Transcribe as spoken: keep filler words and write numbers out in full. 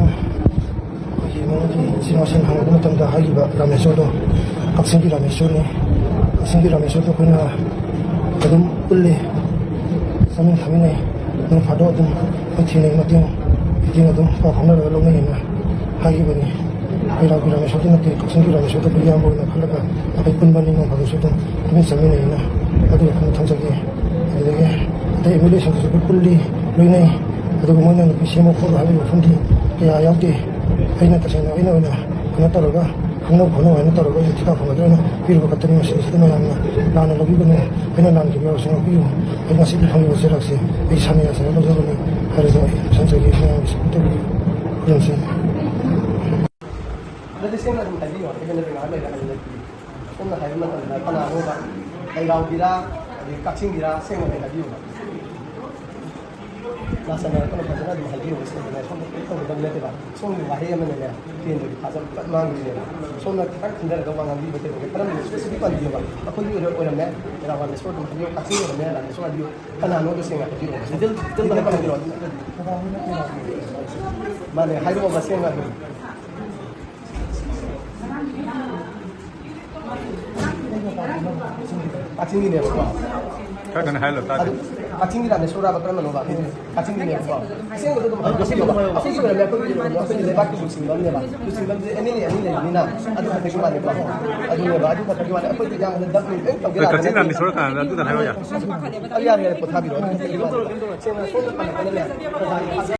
ꯑꯩꯈꯣꯏꯒꯤ ꯃꯉꯣꯟꯗꯒꯤ ꯏꯆꯤꯟ ꯏꯅꯥꯎꯁꯤꯡ ꯍꯪꯉꯛꯄ ꯃꯇꯝꯗ ꯍꯥꯏꯈꯤꯕ ꯔꯥꯃꯦꯁꯣꯔꯗꯣ ꯀꯛꯆꯤꯡꯒꯤ ꯔꯥꯃꯦꯁꯣꯔꯅꯤ꯫ ꯀꯛꯆꯤꯡꯒꯤ ꯔꯥꯃꯦꯁꯣꯔꯗꯣ ꯑꯩꯈꯣꯏꯅ ꯑꯗꯨꯝ ꯄꯨꯜꯂꯤ, ꯆꯥꯃꯤꯟ ꯊꯛꯃꯤꯟꯅꯩ, ꯅꯣꯡ ꯐꯥꯗꯣꯛ ꯑꯗꯨꯝ ꯑꯩꯈꯣꯏ ꯊꯦꯡꯅꯩ, ꯃꯇꯦꯡ ꯃꯇꯦꯡ ꯑꯗꯨꯝ ꯄꯥꯎ ꯐꯥꯎꯅꯔꯒ ꯂꯧꯅꯩꯑꯅ ꯍꯥꯏꯈꯤꯕꯅꯤ꯫ ꯑꯩꯈꯣꯏ ꯔꯥꯎꯒꯤ ꯔꯥꯃꯦꯁꯣꯔꯗꯨ ꯅꯠꯇꯦ, ꯀꯛꯆꯤꯡꯒꯤ ꯔꯥꯃꯦꯁꯣꯔꯗꯨ ꯑꯩꯈꯣꯏ ꯏꯌꯥꯝꯕ ꯑꯣꯏꯅ ꯈꯜꯂꯒ ꯑꯩꯈꯣꯏ ꯄꯨꯟꯕꯅꯤ, ꯅꯣꯡ ꯐꯥꯗꯣꯛꯁꯨ ꯑꯗꯨꯝ ꯄꯨꯟꯃꯤꯟ ꯆꯥꯃꯤꯟꯅꯩꯑꯅ ꯑꯗꯨ ꯋꯥꯐꯝꯗꯣ ꯊꯝꯖꯒꯦ꯫ ꯑꯗꯨꯗꯒꯤ ꯑꯇꯩ ꯑꯦꯝ ꯑꯦꯜ ꯑꯦꯁꯤꯡꯗꯨꯁꯨ ꯑꯩꯈꯣꯏ ꯄꯨꯜꯂꯤ, ꯂꯣꯏꯅꯩ꯫ ꯑꯗꯨꯒ ꯃꯣꯏꯅ ꯅꯨꯄꯤ ꯁꯦꯝꯃꯣ ꯈꯣꯠꯂꯣ ꯍꯥꯏꯕꯒꯤ ꯋꯥꯐꯝꯗꯤ ꯀꯌꯥ ꯌꯥꯎꯗꯦ꯫ ꯑꯩꯅ ꯇꯁꯦꯡꯅ ꯑꯩꯅ ꯑꯣꯏꯅ ꯀꯩꯅꯣ ꯇꯧꯔꯒ ꯈꯪꯅꯧ ꯈꯣꯠꯅꯧ ꯍꯥꯏꯅ ꯇꯧꯔꯒ ꯑꯩꯅ ꯊꯤꯀꯥ ꯐꯪꯒꯗ꯭ꯔꯥ ꯍꯥꯏꯅ ꯄꯤꯔꯨꯕ ꯈꯛꯇꯅꯤ꯫ ꯃꯁꯤꯗꯩꯁꯤꯗ ꯃꯌꯥꯝꯅ ꯂꯥꯟꯅ ꯂꯧꯕꯤꯒꯅꯨ, ꯑꯩꯅ ꯂꯥꯟꯈꯤꯕ ꯌꯥꯎꯔꯁꯨ ꯉꯥꯛꯄꯤꯌꯨ꯫ ꯑꯩ ꯉꯁꯤꯗꯤ ꯐꯪꯉꯤꯕ ꯆꯩꯔꯥꯛꯁꯦ ꯑꯩ ꯏꯁꯥꯅ ꯌꯥꯖꯔ ꯂꯧꯖꯕꯅꯤ ꯍꯥꯏꯔꯒ ꯑꯩ ꯁꯝꯖꯒꯦ꯫ ꯃꯌꯥꯝꯒꯤ ꯁꯞꯄꯣꯔꯠ ꯇꯧꯕꯤꯌꯨ꯫ ꯈꯨꯔꯨꯝꯁꯦ꯫ ꯑꯗꯨꯗꯤ ꯁꯦꯡꯅ ꯑꯗꯨꯝ ꯍꯥꯏꯕꯤꯌꯣ, ꯑꯩꯉꯣꯟꯗ ꯉꯥꯏꯍꯥꯛ ꯂꯩꯔ ꯍꯥꯏꯔꯒꯦ꯫ ꯁꯣꯝꯅ ꯍꯥꯏꯕ ꯃꯇꯝꯗ ꯀꯅꯥꯅꯣꯕ, ꯂꯩꯔꯥꯎꯒꯤꯔꯥ, ꯑꯗꯩ ꯀꯛꯆꯤꯡꯒꯤꯔꯥ, ꯁꯦꯡꯅ ꯑꯗꯨꯝ ꯍꯥꯏꯕꯤꯌꯨ꯫ ꯂꯥꯁ ꯅꯥꯏꯔꯛꯄꯅ ꯐꯖꯅ ꯑꯗꯨꯝ ꯍꯥꯏꯕꯤꯌꯨ, ꯁꯦꯡꯅ ꯁꯣꯝꯗ ꯀꯔꯤꯝ ꯇꯧꯒꯗꯕ ꯅꯠꯇꯦꯕ꯫ ꯁꯣꯝꯒꯤ ꯋꯥꯍꯩ ꯑꯃꯅꯅꯦ ꯄꯦꯟꯕꯒꯤ ꯊꯥꯖꯕ ꯄꯨꯂꯞ ꯃꯥꯡꯗꯣꯏꯅꯦꯕ꯫ ꯁꯣꯝꯅ ꯈꯤꯇꯪ ꯈꯟꯊꯔꯒ ꯋꯥ ꯉꯥꯡꯕꯤꯕ ꯀꯩꯗꯧꯒꯦ? ꯀꯔꯝꯕ specific ꯄꯟꯕꯤꯌꯣꯕ? ꯑꯩꯈꯣꯏꯒꯤ ꯑꯣꯏꯔ-, ꯑꯣꯏꯔꯝꯃꯦ, ꯔꯥꯋꯥꯟ ꯁꯣ ꯑꯗꯨꯝ ꯍꯥꯏꯕꯤꯌꯨ, ꯀꯛꯆꯤꯡ ꯑꯣꯏꯔꯝꯃꯦ, ꯔꯥꯋꯥꯟ ꯁꯣ ꯍꯥꯏꯕꯤꯌꯨ꯫ ꯀꯅꯥꯅꯣꯗꯣ ꯁꯦꯡꯅ ꯍꯥꯏꯕꯤꯔꯛꯑꯣ꯫ Detail, detail ꯄꯟꯕꯤꯔꯛꯑꯣ꯫ ꯃꯥꯅꯦ, ꯍꯥꯏꯔꯛꯑꯣꯕ ꯁꯦꯡꯅ ꯑꯗꯨꯝ꯫ ꯀꯛꯆꯤꯡꯒꯤꯅꯦꯕꯀꯣ꯫ ꯈꯔ ꯀꯟꯅ ꯍꯥꯏꯍꯜꯂꯣ, ꯇꯥꯗꯦ꯫ ꯑꯗꯨ ꯀꯛꯆꯤꯡꯒꯤ ꯂꯥꯟꯗ ꯁꯣꯔꯥꯕ ꯀꯔꯝꯕꯅꯣꯕ? ꯀꯛꯆꯤꯡꯒꯤꯅꯦꯕꯀꯣ꯫ ꯑꯁꯦꯡꯕꯗꯣ ꯑꯗꯨꯝ ꯍꯥꯏꯕꯤꯌꯣ꯫ ꯑꯩꯈꯣꯏꯒꯤ ꯑꯣꯏꯔꯝꯃꯦ, ꯑꯩꯈꯣꯏꯒꯤ ꯑꯣꯏꯔꯝꯃꯦ, ꯑꯩꯈꯣꯏꯒꯤ ꯂꯩꯕꯥꯛꯀꯤ ꯂꯨꯆꯤꯡꯕ ꯑꯃꯅꯦꯕ꯫ ꯂꯨꯆꯤꯡꯕꯗꯨꯗꯤ ꯑꯦꯝ ꯑꯦꯜ ꯑꯦ ꯑꯅꯤ ꯂꯩꯕꯅꯤꯅ ꯑꯗꯨ ꯈꯛꯇꯒꯤ ꯋꯥꯅꯦꯕ꯫ ꯑꯗꯨꯅꯦꯕ, ꯑꯗꯨ ꯈꯛꯇꯒꯤ ꯋꯥꯅꯦ꯫ ꯑꯩꯈꯣꯏꯗꯤ ꯌꯥꯝꯅ ꯗꯞ ꯂꯣꯏ ꯇꯧꯒꯦ ꯍꯣꯏ, ꯂꯥꯛꯄ ꯀꯛꯆꯤꯡ ꯂꯥꯟꯗꯤ ꯅꯠꯇꯦ꯫ ꯁꯣꯔꯥ ꯀꯅꯥꯅꯣ? ꯑꯗꯨꯗ ꯍꯥꯏꯔꯣ ꯌꯥꯔꯦ꯫ ꯑꯗꯨ ꯌꯥꯔꯦ, ꯌꯥꯔꯦ, ꯄꯣꯊꯥꯕꯤꯔꯣ꯫ ꯑꯗꯨ ꯈꯛꯇꯒꯤ ꯋꯥꯅꯦꯕ꯫ ꯁꯦꯡꯅ ꯁꯣꯝꯅ ꯄꯜꯂꯛꯄꯅꯅꯦ꯫